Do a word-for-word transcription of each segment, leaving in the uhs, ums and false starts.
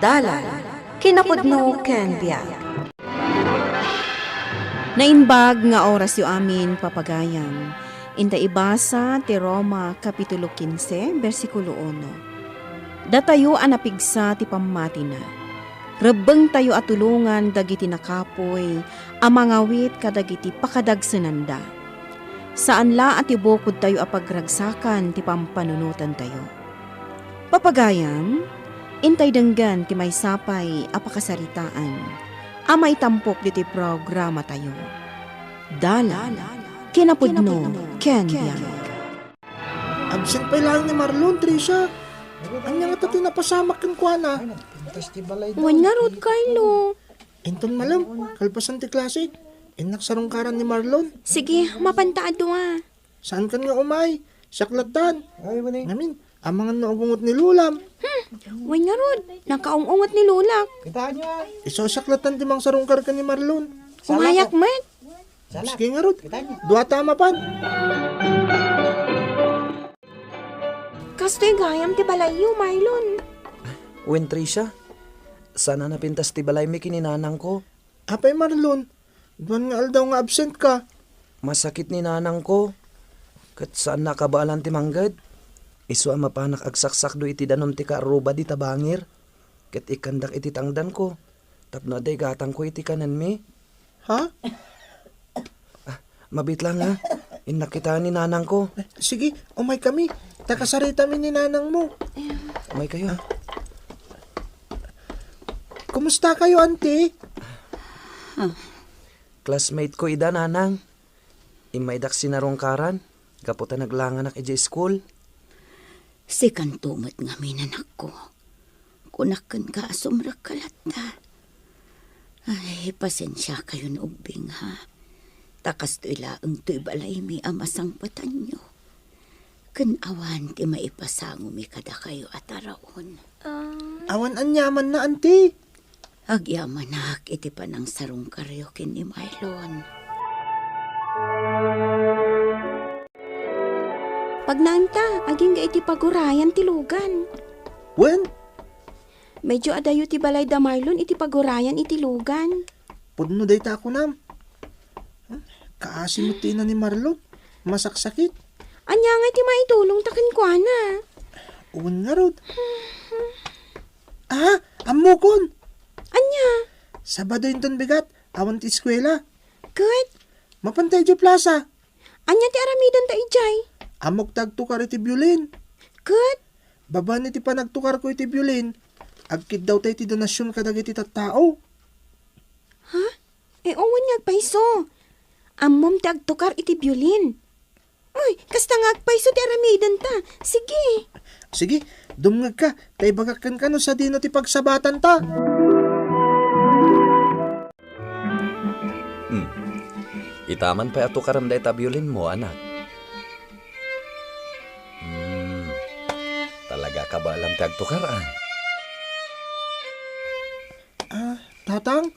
Dalan, kinapudno ken biag. Naimbag nga orasyo amin, papagayam. Inta ibasa ti Roma, Kapitulo kinse, bersikulo uno. Datayo a napigsa ti pammatina. Rebbengtayo a tulongan dagiti nakapuy a mangawit kadagiti pakadagsenanda. Saan la a ti bukodtayo a pagragsakan ti pampanunotantayo. Papagayam, intay denggen ti maysa pay a pakasaritaan a maitampok ditoy programatayo. Dalan, kinapudno, ken biag. Absent pay laeng ni Marlon, Tricia. Ania ngata ti napasamak kenkuana? Wen ngarud, Carlo. Inton malem, kalpasan ti klase, innak sarungkaran ni Marlon. Sige, mapanta a dua. Saankan nga umay? Siak lattan. Ay, wani. Ngamin, amangan no agungot ni Lolam. Hmm, wen ngarud, nakaung-ungot ni Lolak. Kitaan nyo, ah. Isu siak lattan ti mangsarungkar ken ni Marlon. Umayak met. Sige ngarud. Kitaan nyo. Dua ta mapan. Kastoy gayam ti balayyo, Marlon. Wen, Tricia, saan a napintas ti balaymi ken ni nanangko. Apay, Marlon, duan nga aldaw nga absent ka. Masakit ni nanangko, ket saanna a kabaelan ti mangged. Isu a mapanak agsaksakdo iti danum ti kaarruba dita bangir, ket ikkandak iti tangdanko tapno adda igatangko iti kanenmi. Ha? Ah, mabiit lang, ha? Innak kitaen ni nanangko. Sige, umay kami. Ta kasaritami ni nanangmo. Umay kayo. Kumusta kayo, auntie? Classmate ko ida, nanang. Immaydak sinarungkaran gapu ta naglanganak idiay school. Sikanto met ngamin, anakko. Kunak kenka a sumrekka latta. Ay, pasensiakayon ubbing, ha. Ta kastoy laeng toy balaymi a masangpetanyo. Ken awan ti maipasangomi kadakayo a taraon. Ah. Awan aniamanna, auntie. Agyamanak iti panangsarungkaryo ken ni Marlon. Pagnaenta, agingga iti pagurayan ti lugan. Wen? Medyo adayo ti balay da Marlon iti pagurayan iti lugan. Pudno dayta a kunam. Kaasi met ti ina ni Marlon. Masaksakit. Ania nga iti maitulongta kenkuana? Wen ngarud. Ah, ammokon. Ania? Sabado inton bigat, awan ti eskuela. Ket? Mapanta idiay plaza. Ania ti aramidenta idiay? Ammok ta agtukar iti biolin. Ket? Babaen iti panagtukarko iti biolin, agkiddawta iti donasion kadagiti tattao. Ha? E, wen nga agpayso. Ammom ti agtukar iti biolin. Uy, kasta nga agpayso ti aramidenta. Sige. Sige, dumngegka, ta ibagak kenka no sadino ti pagsabatanta. Hmm. Ita man pay a tukarem dayta biolinmo, anak. Hmm. Talaga kabaelam ti agtukar, a. Ah, Tatang,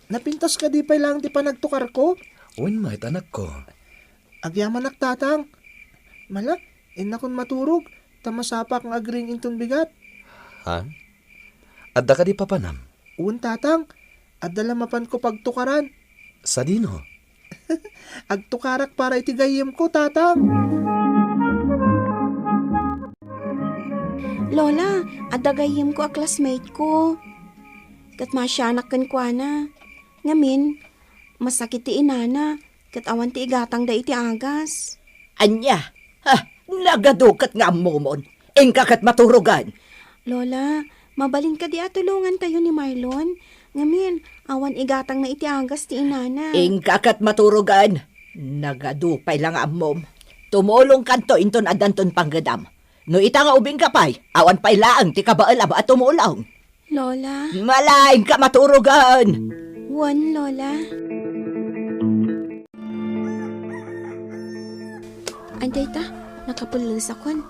napintas kadi pay laeng ti panagtukarko? Wen met, anakko. Agyamanak, Tatang. Mala, innakon maturog, ta masapak nga agring inton bigat. Ha? Adda kadi papanam? Wen, Tatang. Adda la mapanko pagtukaran. Sadino? Agtukarak para iti gayyemko, Tatang. Lola, adda gayyemko a classmate ko. Ket maasianak kenkuana. Ngamin, masakit ti inana, ket awan ti igatangda iti agas. Ania? Ha, nagadu ket nga ammomon. Inka ket maturogan. Lola, mabalin kadi a tulongantayo ni Marlon? Ngamin, awan igatangna iti agas ti inana. Inka ket maturogan. Nagadu pay la nga ammom. Tumulongkanto inton addanton panggedam. No ita nga ubingka pay, awan pay laeng ti kabaelam a tumulong. Lola. Mala, inka maturogan. Wen, Lola. Ay, dayta, nakapellesakon.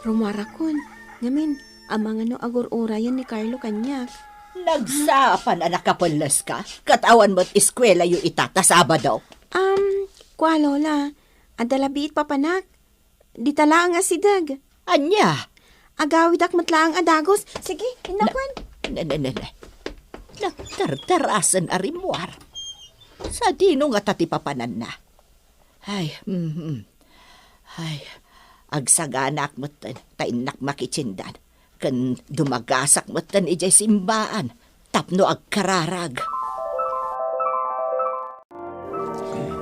Rumuarakon. Ngamin, amangan no agur-urayen ni Carlo kaniak. Nagsapa a nakapelleska, ket awan met eskuelayo ita ta Sabado. Um, kua, Lola. Adda la biit papanak. Dita laeng a sideg. Ania? Agawidak met laeng a dagus. Sige, innawen. Ne, ne, ne, ne. Nagdardarasen a rimmuar. Sadino ngata ti papananna? Ay, mhm. Ay, agsaganak metten, ta innak makitsindan. Ken dumagasak metten idiay simbaan tapno agkararag.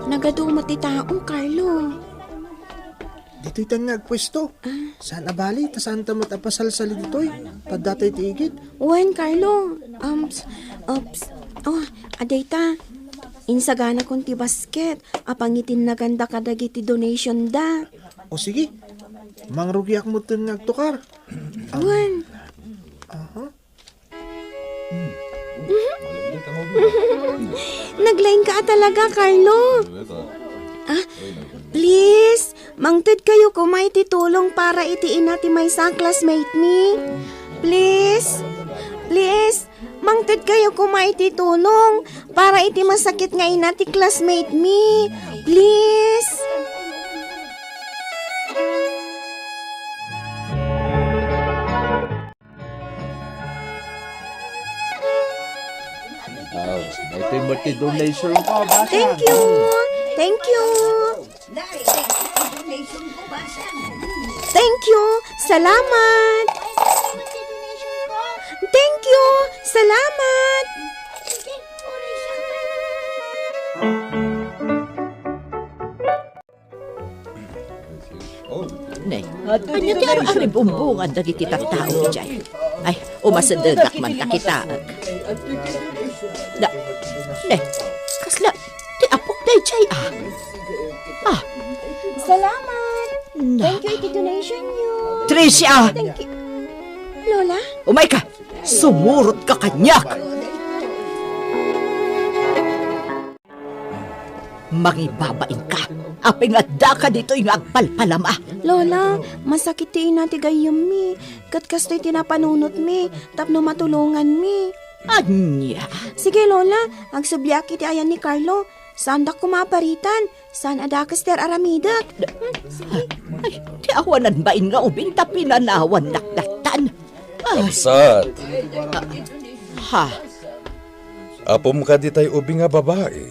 Nagadu met ti tao, Carlo. Ditoy tan nga agpuesto. Ah. Saan a bali, ta saan ta met a pasalsali ditoy. Tadda tay ti igid. Wen, Carlo. Ums, ups. Oh, adayta. Insaganakon ti basket a pangitinnaganda kadagiti donation da. O sige, mangrugiak metten nga agtukar. Wen. Aha. Naglaing ka talaga, Carlo. Ah, please, mangted kayo koma iti tulong para iti ina ti maysa a classmate mi. Please, please, mangted kayo koma iti tulong para iti masakit nga ina ti classmate mi. Please. Aw, ito'y multi-donation ko, basa. Thank you. Thank you. Thank you. Salamat. Thank you. Salamat. Ne, ania ti ar-, aribumbungan dagiti tattao idiay? Ay, umasidegak man ta kitaek. Da, ne, kasla ti apok daydiay, ah. Ah. Salamat. Na. Thank you iti donation niyo. Tricia! Thank you. Lola? Umayka! Sumurot ka kaniak! Mangibabain ka. Apay nga adda ka ditoy nga agpalpalama? Lola, masakit ti ina ti gayyemmi. Ket kastoy ti napanunotmi tapno matulonganmi. Ania? Sige, Lola, agsubliak iti ayan ni Carlo. Saandak koma a paritan. Saan a dakes ti ar-aramidek. Hmm, sige. Ay, ti awanan bain nga ubing ta pinanawannak dattan. Ay. Kabsat. Ha? Apom kadi tay ubing a babai?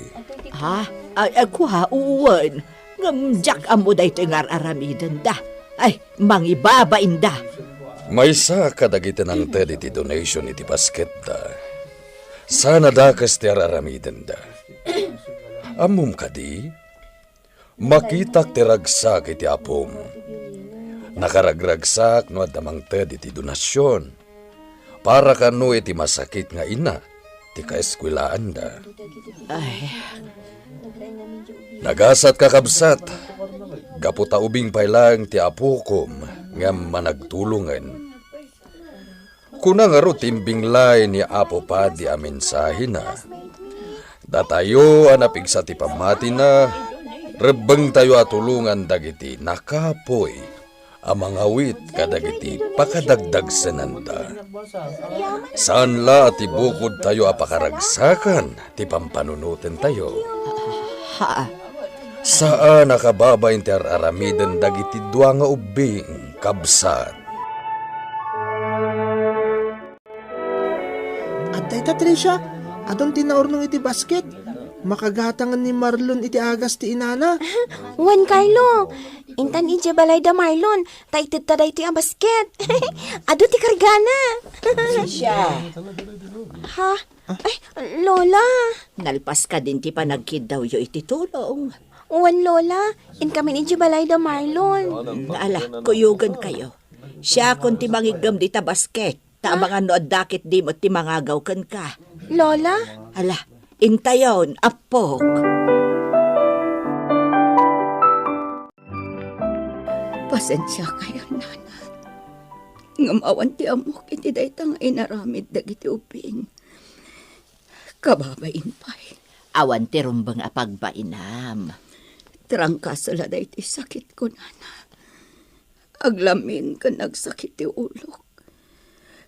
Ha? Ay, ay, kua, wen. Ngem diak ammo daytoy nga ar-aramidenda. Ay, mangibabainda. Maysa kadagiti nangted iti donation iti basketda. Saan a dakes ti ar-aramidenda. Ammom kadi? Makitak ti ragsak iti apom. Nakaragragsak no adda mangted iti donasion. Para kano iti masakit nga ina ti kaeskuelaanda. Ay. Nagasat, kakabsat, gapu ta ubing pay laeng ti apokom ngem managtulongen. Kuna ngarud ti imbinglay ni Apo Padi a mensahena. Datayo a napigsa ti pammatina, rebbengtayo a tulongan dagiti nakapuy a mangawit kadagiti pakadagdagsenanda. Saan la a ti bukodtayo a pakaragsakan ti pampanunotentayo. Ha? Saan a kababain ti ar-aramiden dagiti dua nga ubbing, kabsat. Adda ita, Tricia. Adun ti naurnong iti basket. Makagatangen ni Marlon iti agas ti inana. Wen, Carlo. Intan idiay balay da Marlon, ta itedta daytoy a basket. Adu ti kargana. Tricia. Ha? Ay, Lola. Nalpas kadin ti panagkiddawyo iti tulong. Wen, Lola. Inkamin idiay balay da Marlon. Ala, kuyogen kayo. Siakon ti mangiggem dita basket. Ta amangan no adda ketdi met ti mangagaw kenka. Lola? Ala, intayon, appok. Pasensiakayo, nana. Ngem awan ti ammok iti dayta nga inaramid dagiti ubbing. Kababain pay. Awan ti rumbeng a pagbainam. Trangkaso la daytoy sakitko, nana. Aglamin ken agsakit ti ulok.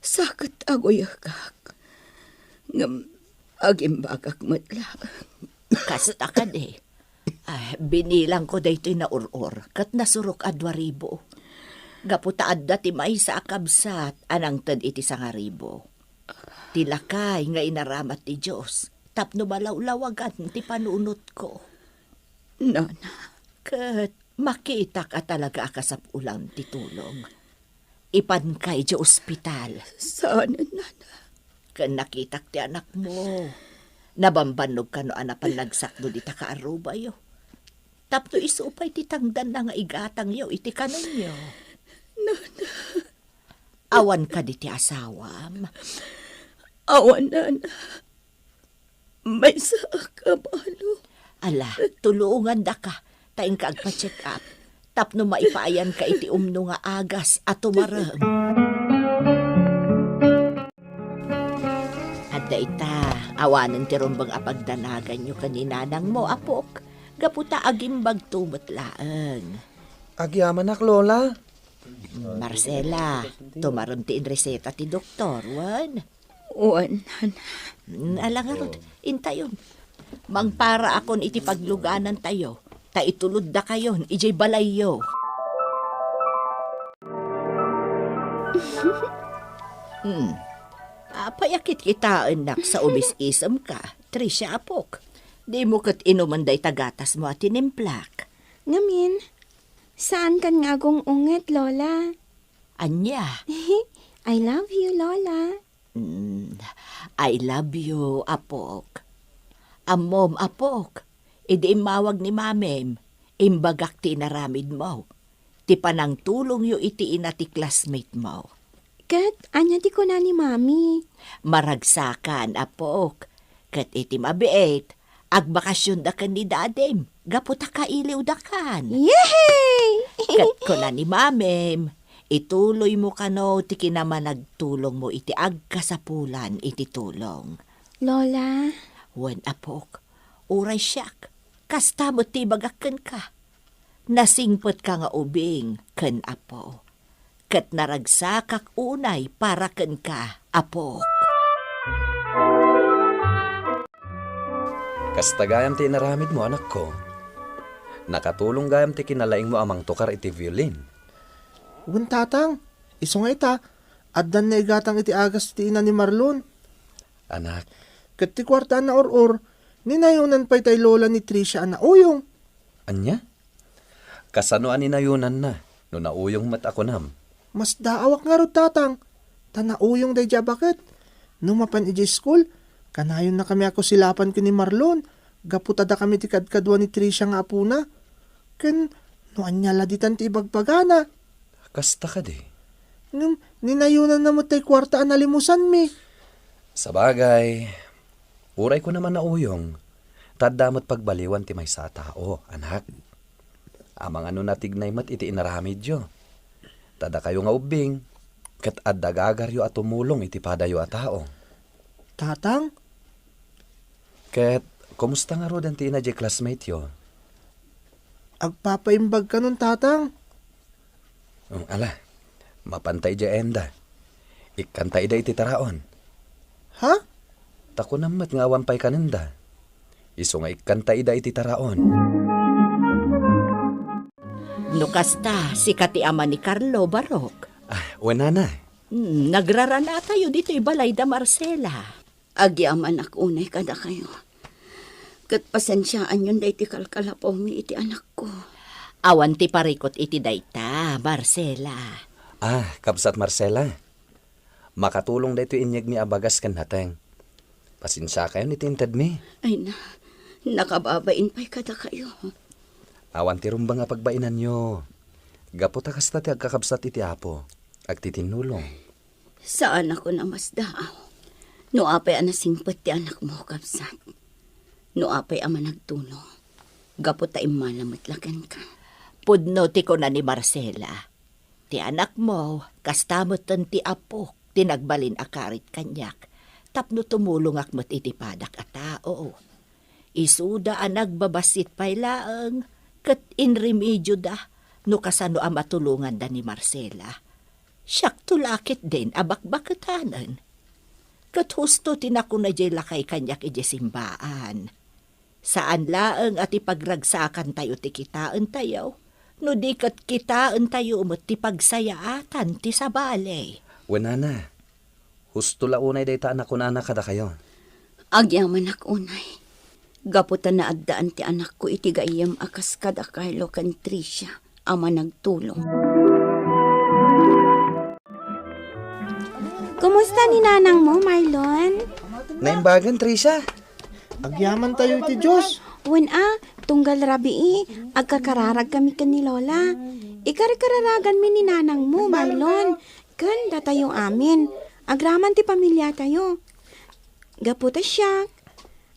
Saket a guyegak. Ngem agimbagak met laeng. Kasta kadi. Ah, binilangko daytoy naur-or, ket nasurok a dua ribu. Gapu ta adda ti maysa a kabsat a nangted iti sangaribu. ti lakay nga inaramat ti Dios tapno malawlawagan ti panunotko. Nana. Ket makitak a talaga a kasapulan ti tulong. Ipanka idiay ospital. Saan, Nana? Ken nakitak ti anakmo. Nabambannog kano a napan nagsakdo dita kaarubayo. Tapno isu pay ti tangdanna nga igatangyo iti kanenyo. Nana. Awan kadi ti asawam? Awan, Nana. Maysaak a balo. Ala, tulongandaka, ta inka agpa-check up. Tapno maipaayanka iti umno nga agas a tumarem. Adda ita, awanen ti rumbeng a pagdanaganyo ken ni nanangmo, apok, gapu ta agimbagto met laeng. Agyamanak, Lola. Marcela, tumarem ti inreseta ti doktor, wen? Wen, Nana. Mm, ala ngarud, intayon. Mangparaakon iti pagluganantayo, ta ituloddakayon idiay balayyo. Hmm. Apay a kitkitaennak sa umis-isemka, Tricia, apok? Dimo ket inumen dayta gatasmo a tinimplak? Ngamin, saankan nga agung-unget, Lola. Ania? I love you, Lola. Mm, I love you, apok. Ammom, apok, idi immawag ni mamim, imbagak ti inaramidmo, ti panangtulongyo iti ina ti classmate mo. Ket ania ti kuna ni mami? Maragsakan, apok. Ket iti mabiit, agbakasionda ken ni dadim gapu ta kailiwdakan. Yehey! Ket kuna ni mamim, ituloymo kano ti kinamanagtulongmo iti agkasapulan iti tulong. Lola? Wen, apok, uray siak, kasta met ti ibagak kenka. Nasingpetka nga ubing ken Apo. Ket naragsakak unay para kenka, Apo. Kasta gayam ti inaramidmo, anakko. Nakatulong gayam ti kinalaingmo a mangtukar iti violin. Wen, Tatang, isu nga ita, addan naigatang iti agas ti ina ni Marlon. Anak. Ket ti kuarta a naur-or, ninayonan pay tay lola ni Tricia a nauyong. Ania? Kasano a ninayonanna no nauyong met a kunam? Masdaawak ngarud, Tatang, ta nauyong daydiay a baket. No mapan idiay iskul, kanayonnakami a kusilapan ken ni Marlon gapu ta dakami ti kadkadua ni Tricia nga apona. Ken no ania la ditan ti ibagbagana? Kasta kadi? Ngem ninayonanna met tay kuarta a nalimusanmi. Sabagay, uray kunam a nauyong, ta adda met pagbaliwan ti maysa a tao, anak. Amangan no natignay met iti inaramidyo. Ta dakayo nga ubbing, ket adda gagaryo a tumulong iti padayo a tao. Tatang? Ket, kumusta ngaruden ti ina diay classmate-yo? Agpapaimbag kanon, Tatang. Mm, ala, mapanta idiay enda. Ikkanta ida iti taraon. Ha? Ta kunam met nga awan pay kanenda. Isu nga ikkanta ida iti taraon. No kasta, sika ti ama ni Carlo, Barok. Ah, wen, nana. Hmm, nagraranatayo ditoy balay da Marcela. Agyamanak unay kadakayo. Ket pasensiaanyon daytoy kalkalapuwmi iti anakko. Awan ti parikut iti dayta, Marcela. Ah, kabsat Marcela. Makatulong daytoy inyegmi a bagas ken nateng. Pasensiakayon iti intedmi. Ay na, nakababain pay kadakayo. Awan ti rumbeng a pagbainanyo. Gapu ta kasta ti agkakabsat iti Apo, agtitinnulong. Saanak a masdaaw. No apay a nasingpet ti anakmo, kabsat. No apay a managtulong. Gapu ta immala met la kenka. Pudno ti kuna ni Marcela. Ti anakmo, kasta metten ti apok, ti nagbalin a karit kaniak, tapno tumulongak met iti padak a tao. Isuda a nagbabassit pay laeng, ket inremedioda no kasano a matulonganda ni Marcela. Siakto la ketdin a bakbaketanen. Ket husto ti nakuna diay lakay kaniak idiay simbaan. Saan laeng a ti pagragsakantayo ti kitaentayo, no di ket kitaentayo met ti pagsayaatan ti sabali. Wen, nana, Husto la unay dayta a nakunana kadakayo. Agyamanak unay. Gapu ta naaddaan ti anakko iti gayyem a kas kada Carlo ken Tricia a managtulong. Kumusta ni nanangmo, Marlon? Naimbagan, Tricia. Agyamantayo iti Dios. Wen a, tunggal rabii, agkakararagkami ken ni Lola. Ikarkararaganmi ni nanangmo, Marlon, ken datayo amin. Agraman ti pamiliatayo. Gapu ta siak,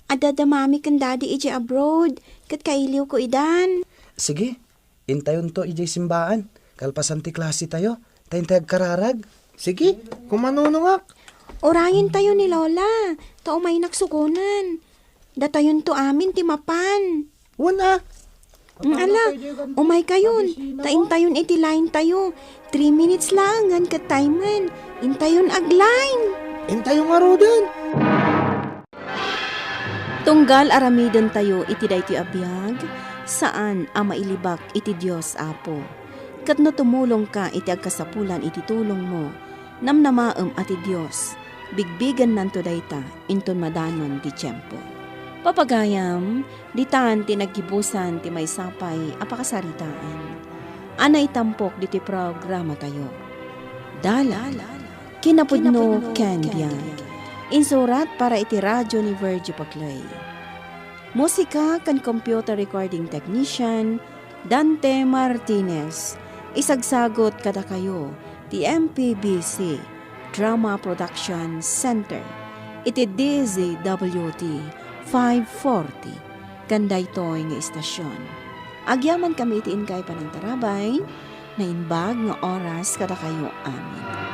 adda damami ken Daddy idiay abroad, ket kailiwko idan. Sige, intayonto idiay simbaan, kalpasan ti klasetayo, ta intay agkararag. Sige, kumanunongak. Urayentayo ni Lola, ta umaynak sugonen. Datayonto amin ti mapan. Wen a. Mm, ala, umaykayon, ta intayon iti line tayo. Three minutes laengen ket timen. Intayon ag-line. Intayo ngaruden. Tunggal aramidentayo iti daytoy a biag, saan a mailibak iti Dios, Apo. Ket no tumulongka iti agkasapulan iti tulongmo, namnamaem a ti Dios, bigbigennanto dayta inton madanon ti tiempo. Papagayam, ditan ti naggibusan ti maysa pay a pakasaritaan a naitampok ditoy programatayo. Dalan, kinapudno ken biag. Insurat para iti radyo ni Virgie Paclay. Musika ken computer recording technician, Dante Martinez. Isagsagot kadakayo ti M P B C Drama Production Center iti D Z W T five forty ken daytoy nga istasion. Agyamankami iti inkay panangtarabay, naimbag nga oras kadakayo amin.